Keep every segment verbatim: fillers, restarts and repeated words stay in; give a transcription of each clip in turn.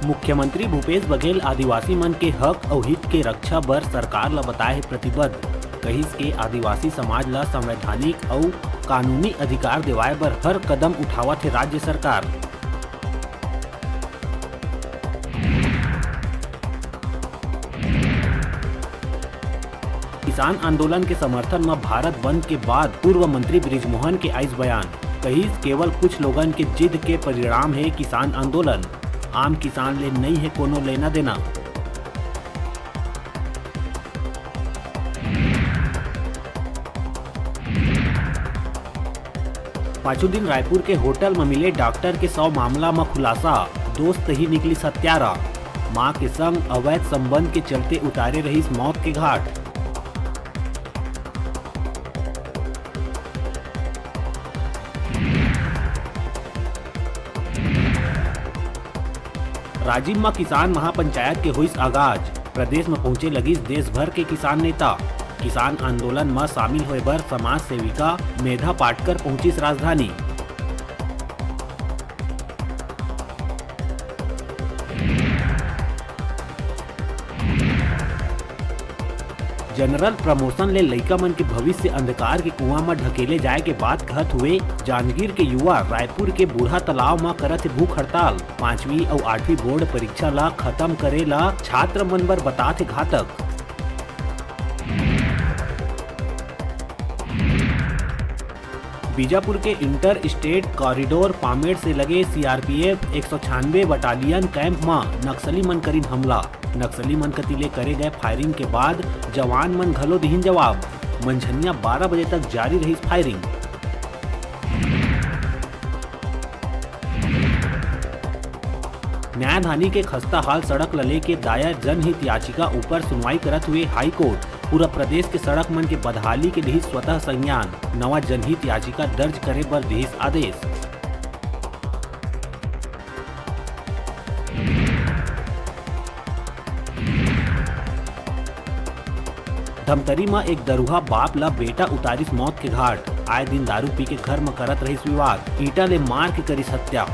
मुख्यमंत्री भूपेश बघेल आदिवासी मन के हक अउ हित के रक्षा बर सरकार ल बताए हे प्रतिबद्ध। कहिस के आदिवासी समाज ल संवैधानिक अउ कानूनी अधिकार देवाए बर हर कदम उठावत हे राज्य सरकार। किसान आंदोलन के समर्थन म भारत बंद के बाद पूर्व मंत्री बृजमोहन के आइस बयान, कहिस, केवल कुछ लोगन के जिद के परिणाम हे किसान आंदोलन, आम किसान ले नइ हे कोनो लेना देना। पाछू दिन रायपुर के होटल म मिले डॉक्टर के शव मामला म खुलासा, दोस्त ही निकलिस हत्यारा, मां के संग अवैध संबंध के चलते उतारे रहिस मौत के घाट। राजिम म किसान महापंचायत के होइस आगाज, प्रदेश म पहुंचे लगिस देश भर के किसान नेता। किसान आंदोलन म शामिल होए बर समाज सेविका मेधा पाटकर पहुंचिस राजधानी। जनरल प्रमोशन ले लइका मन के भविष्य अंधकार के कुआं म ढकेले जाए के बात कहत हुए जांजगीर के युवा रायपुर के बूढ़ा तालाब म करत हे भूख हड़ताल। पांचवी अउ आठवीं बोर्ड परीक्षा ला खत्म करे ला छात्र मन बर बतात हे घातक। बीजापुर के इंटर स्टेट कॉरिडोर पामेड़ से लगे सीआरपीएफ एक सौ छियानवे बटालियन कैंप म नक्सली मन करिन हमला। नक्सली मन कति ले करे गए फायरिंग के बाद जवान मन घलो दिहिन जवाब। मंझनिया बारह बजे तक जारी रहिस फायरिंग। न्यायधानी के खस्ता हाल सड़क ल लेके दायर जनहित याचिका ऊपर सुनवाई करत हुए हाई कोर्ट पूरा प्रदेश के सड़क मन के बदहाली के दिहिस स्वतः संज्ञान, नवा जनहित याचिका दर्ज करे बर दिहिस आदेश। धमतरी म एक दरुहा बाप ल बेटा उतारिस मौत के घाट। आए दिन दारू पी के घर म करत रहिस विवाद, ईंटा ले मार के करिस हत्या।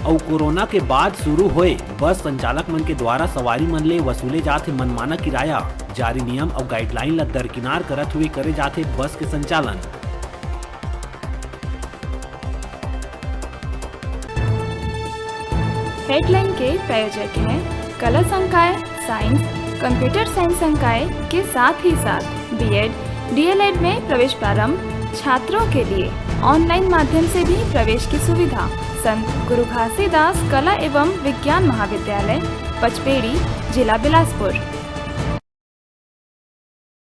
अउ कोरोना के बाद शुरू होए बस संचालक मन के द्वारा सवारी मन ले वसूले जात हे मनमाना किराया। जारी नियम अउ गाइडलाइन ल दरकिनार करत हुए करे जात हे बस के संचालन। हेडलाइन के प्रायोजक हैं कला संकाय, साइंस, कंप्यूटर साइंस संकाय के साथ ही साथ बीएड, डीएलएड में प्रवेश प्रारंभ, छात्रों के लिए ऑनलाइन माध्यम से भी प्रवेश की सुविधा। संत गुरु घासीदास कला एवं विज्ञान महाविद्यालय, पचपेड़ी, जिला बिलासपुर।